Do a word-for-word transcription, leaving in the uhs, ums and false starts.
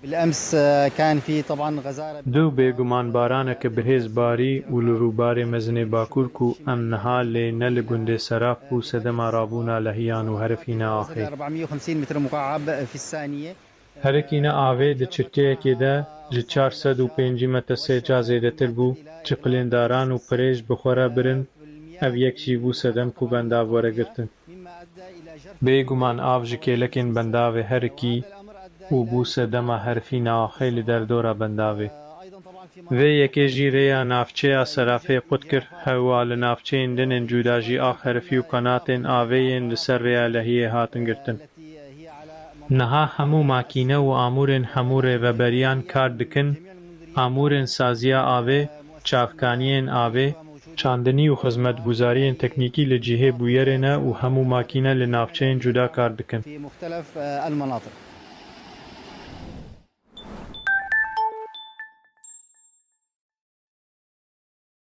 الأمس، آه، كان في طبعا غزارة. Dû bêguman baraneke bihêz barî û li rûbarê mezinê Bakur ku em niha lê ne li gundê Seraf bû sedema rabûna lehiyan û herifîna axê. أربعمية وخمسين متر مكعب في الثانية. Herikîna avê di çirkeyekê de ji çar sed û pêncî metesê ca zêdetir bû, çiqilên daran û qirêj bi xwe re birin, ev yek jî bû sedem ku bendav were girtin. Bêguman av ji kêlekên bendavê herikî û bû sedema herifîna axê li derdora bendavê. Vê yekê jî rêya navçeya Serafê qut kir, hewa li navçeyên din ên cuda jî ax herifî û qenatên avê yên li ser rêya lehiyê hatin girtin. Niha hemû makîne û amûrên hemû rêveberiyan kar dikin, amûrên saziya avê, çavkaniyên avê, çandinî û xizmetguzariyên teknîkî li cihê bûyerê ne û hemû makîne li navçeyên cuda kar dikin. في مختلف، آه، المناطق.